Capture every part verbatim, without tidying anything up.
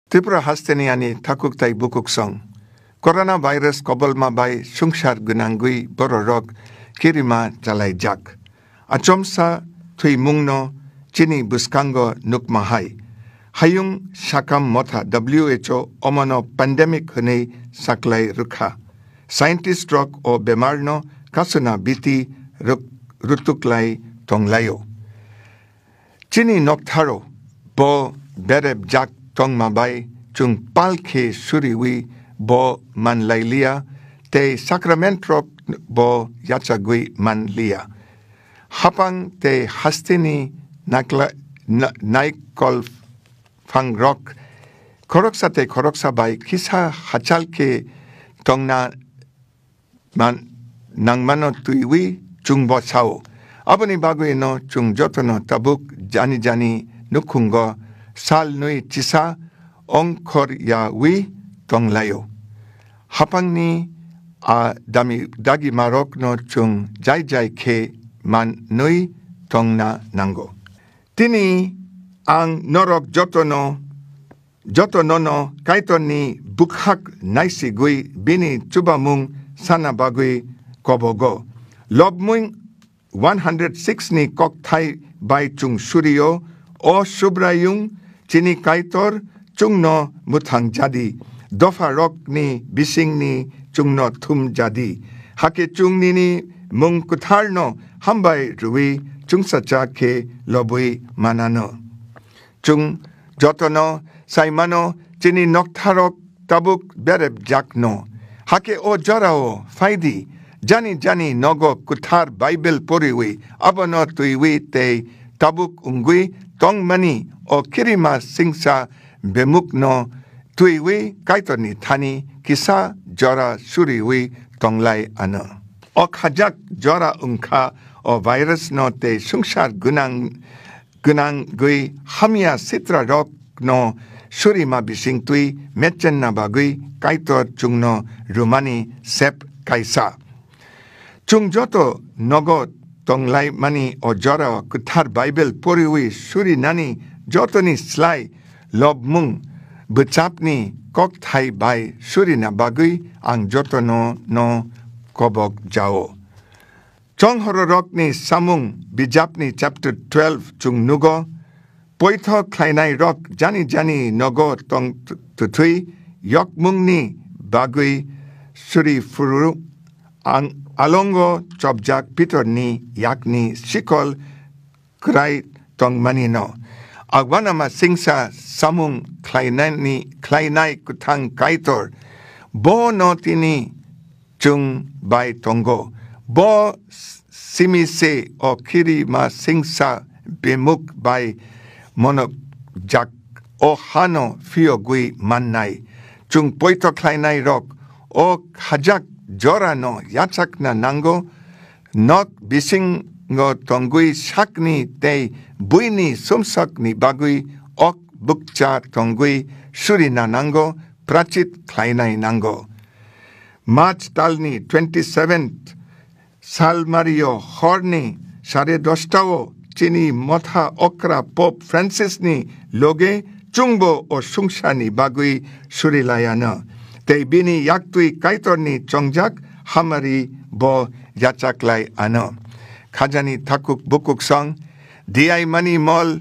Tripura hasteni ani thakuk tai bukuk song. Corona virus kobolma bai sungsar gwnangwi bororok kirima chalaijak. Achomsa thwimungno chini bwskango nukma hai. Hayung sakam motha W H O omono pandemic hwnwi saklai rwkha. Scientist rok o bemarno kasuna biti ruk-, rutuklai tonglaio. Chini noktharo bo berepjak tongma bai chwng pal khe suriwi bo manlailiya tei sacrament rok bo yachagwi manliya. Hapang tei hasteni nakla-, na-, naikol phangrok khoroksa tei khoroksa bai kisa hachal khe tongna man-, nangmano twiwi chwngbo sao. Aboni bagwino chwng jotono tabuk jani jani nukhungo sal nwi chisa ongkhor yawi tonglaio. Hapangni a dami dagimarokno chwng jai jai khe man nwi tongna nango. Tini ang norok jotono, joto nono Kaitorni bwkhak naisigwi bini chubamung sana bagwi kobogo. Lobmung one hundred six ni kokthai bai chwng surio, O Subraiyung, chini Kaitor, chwngno mwthang jadi, dopha rokni bisingni chwngno thum jadi. Hakhe chwng nini mung kwtharno hambai rwwi chwngsacha khe lobwi manano. Chwng jotono saimano chini noktharok tabuk berepjakno. Hakhe o jorao phaidi, jani jani nogo kwthar Bible poriwi, abono twiwi tei tabuk wngwi tongmani o kirima singsa bemukno twiwi Kaitorni thani kisa jora suriwi tonglai ano. O khajak jora wngkha o virus no tei sungsar gwnang gwnangwi hamya sitra rokno surima bisingtwi mechenna bagwi Kaitor chwngno rwmani sep kaisa. Chwng joto nogo tonglaimani o jorao kwthar Bible poriwi surinani jotoni slai lobmung bwchapni kokthai bai surina bagwi ang jotono no kobok jao. Chonghororokni Samung bijapni chapter twelve chwng nugo, poitho khlainairok jani jani nogo tong twthwi yokmungni bagwi suri phuru ang alongo chopjak Pitorni yakni sikol kwrai tongmani no. Agwanama singsa samung khlainani, khlainai kwthang Kaitor, bo no tini chwng bai tongo. Bo simi se o kirima singsa bemuk bai monokjak o hano phiyogwi mannai. Chwng poito khlainai rok o khajak jora no yachakna nango. Nok bisingo tongwi sakni tei buini sumsokni bagwi ok bukcha tongwi surina nango, prachit khlainai nango. March talni twenty-seventh, Salmario horni sare dostao chini motha okra Pope Francis ni loge chwngbo o sungsani bagwi surilayano. Tei bini yaktwi Kaitorni chongjak hamari bo yachaklai ano. Khajani thakuk bukuk song, diai mani mol,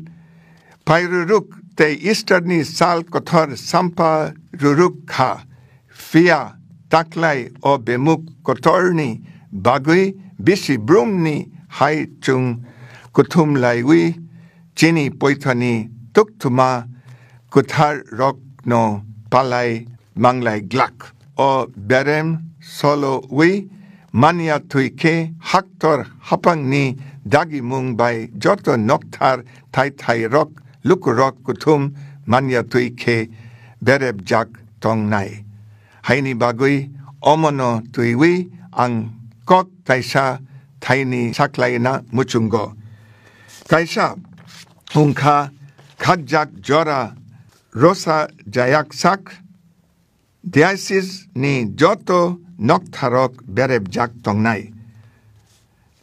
pairuruk tei Easter ni sal kothor sampa ruruk kha. Phiya taklai o bemuk kotorni bagwi bisi brumni hai chwng kuthum laiwi chini poithani tukthuma kwthar rokno palai manglai glak. O berem solowi manya thwi khe haktor hapangni dagimung bai joto nokthar thai thai rok lukurok kuthum manya thwi khe berepjak tongnai. Haini bagwi omono twiwi ang kok kaisa thaini saklaina muchungo. Kaisa wngkha khakjak jora rosa jayak sak, diocese ni joto noktharok berepjak tongnai.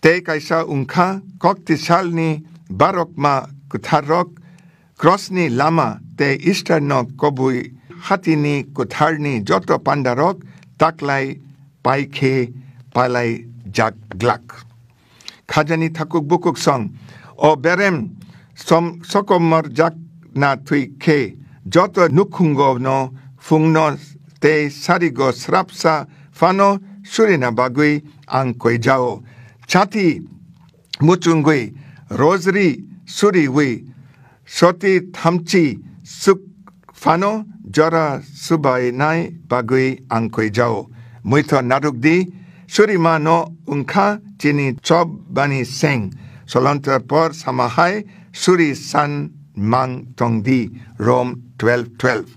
Tei kaisa wngkha koktisalni barokma kwtharrok krosni lama tei Easter no kubui hatini kutharni joto pandarok taklai pai khe palai jak glak. Khajani thakuk bukuk song, o berem som sokomor jak na thwi khe joto nukhungo no phungno tei sarigo srapsa phano surina bagwi ang koijao. Chati muchungwi rosary suriwi soti thamchi suk phano jora subainai bagwi ang koijao. Muitho narukdi, surima no wngkha chini chop bani seng. Solontor por samahai suri san mang tongdi. Rom twelve twelve.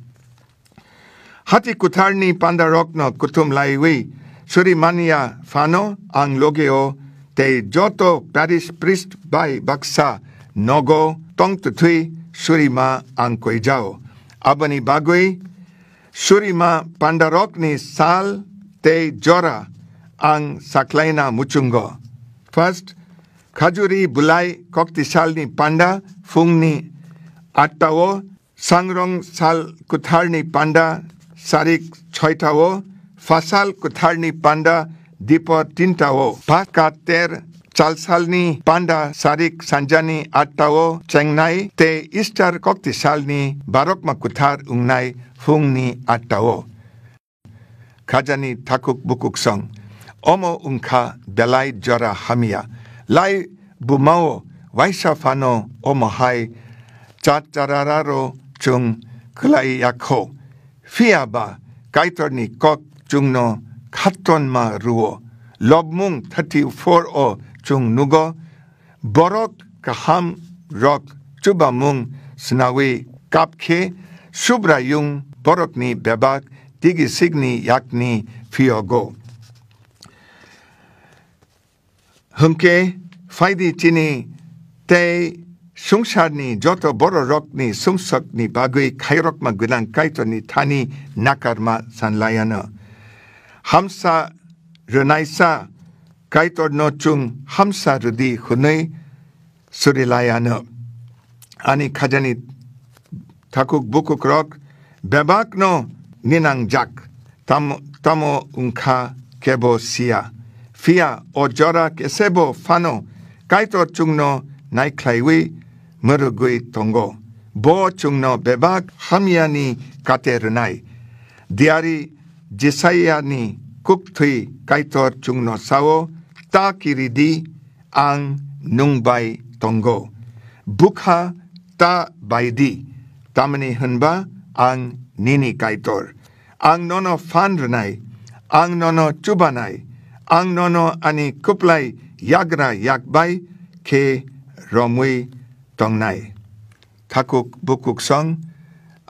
Hati kutharni pandarokno kuthum laiwi suri manya phano ang logeo tei joto parish priest bai baksa nogo tong twthwi surima ang koijao. Aboni bagwi surima pandarokni sal tei jora ang saklaina muchungo. First, Khajuri bulai koktisalni panda phungni attao, sangrong sal kutharni panda sarik choitao, phasal kutharni panda dipo tintao, phakater chalsalni panda sarik sanjani attao chengnai tei Easter koktisalni barokma kuthar wngnai phungni attao. Khajani thakuk bukuk song. Omo wngkha belai jora hamya. Lai bumao waisa phano omo hai chat charararo chwng kwlai yakho. Phiya ba Kaitorni kok chwngno khattonma rwo. Lobmung thirty-four o chwng nugo, borok kaham rok chubamung snawi kap khe Subraiyung borokni bebak tigi signi yakni phiyogo. Hwnkhe phaidi chini tei swngcharni joto bororokni sumsokni bagwi khairokma gwnang Kaitorni thani nakarma sanlayano. Hamsa rwnaisa Kaitorno chwng hamsa rwdi hwnwi surilayano. Ani khajani thakuk bukukrok bebakno ninangjak, tam-, tamo wngkha kebo siya. Phiya o jora kesebo phano Kaitor chwngno naikhlaiwi mwrwgwi tongo. Bo chwngno bebak hamyani kate rwnai. Diari Jesayani kukthwi Kaitor chwngno sao, "Ta kiridi, ang nwng bai tongo. Bwkha ta baidi, tamni hwnba ang nini Kaitor. Ang nono phan rwnai, ang nono chubanai, ang nono ani kwplai yagra yakbai khe romwi tongnai." Thakuk bukuk song,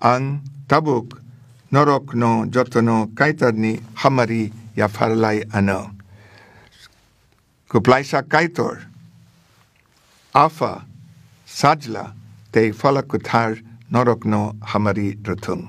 ang tabuk norokno jotono Kaitorni hamari yapharlai ano. Kwplaisa Kaitor, Apha, Sajla tei Phala Kwthar norokno hamari rwthwng.